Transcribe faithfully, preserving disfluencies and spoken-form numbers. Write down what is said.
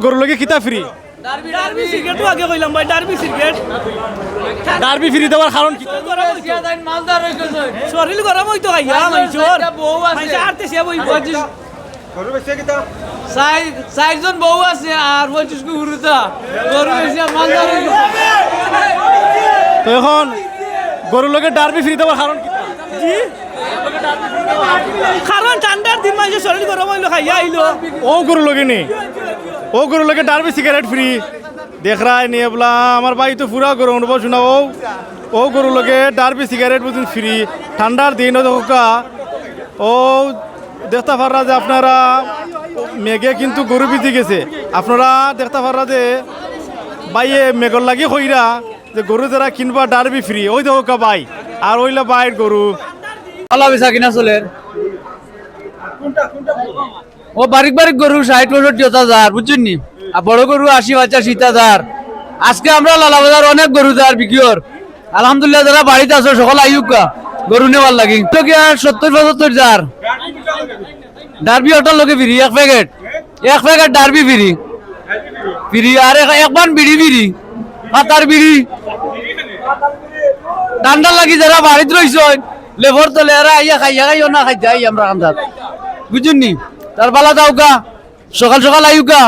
গরুর লগে কিতা ফ্রি? ডার্বি সিগারেট তো আগে কইলাম ভাই, ডার্বি সিগারেট। ডার্বি ফ্রি দেওয়ার কারণ কি? শরীর গরম অইতো খাইয়া মাইনষর। মাইনষে আরতে সে বই। চাইর, চাইরজন বউ আছে আর পঁচিশ গু হুরুতা। গরু বেশি আর মালদার অইতো। তো এখন গরুর লগে ডার্বি ফ্রি দেওয়ার কারণ কি? জি? কারণ ঠান্ডার দিন মাইনষর শরীর গরম অইলো, খাইয়া আইলো। ও গরু লগে নি, ও গরু লগে ডার্বি সিগারেট ফ্রি। দেখরায় নি এবলা, আমার ভাই তো পুরা গরু অনুভব শোনা। ও, ও গরু লগে ডার্বি সিগারেট বুঝুন ফ্রি। ঠান্ডার দিন ও দেখউক্কা, ও দেখতা পাররা যে আপনারা মেঘে কিন্তু গরু ভিজি গেছে। আপনারা দেখতা পাররা যে ভাইয়ে মেঘর লাগি কইরা যে গরু যারা কিনবা ডার্বি ফ্রি, ওই দেখউক্কা ভাই, আর ওইলা ভাইর গরু। ভালা বেচা কিনা চলের। ও বারিক বারিক গরু ষাইট পঁয়ষট্টি হাজার, বুঝছইন নি? আর বড় গরু আশি পঁচাশি হাজার। আজকে আমরা লালাবাজার অনেক গরু যার বিক্রি অর। আলহামদুলিল্লাহ, যারা বাড়িত আছো সকল আইউক্কা গরু নেওয়ার লাগি। তো কি আর সত্তর পঁচাত্তর যার। ডার্বি ওটার লগে ফ্রি এক প্যাকেট, এক প্যাকেট ডার্বি ফ্রি, ফ্রি আর এক, এক বান বিড়ি ফ্রি, পাতার বিড়ি। ঠান্ডা লাগি যারা বাড়িত রইছইন, লেবর তলে এরা আইয়া খাইয়া খাইও না খাইতে আই আমরা কান্দাত, বুঝছইন নি? তার বালা যাউক্কা, সকাল সকাল আইউক্কা।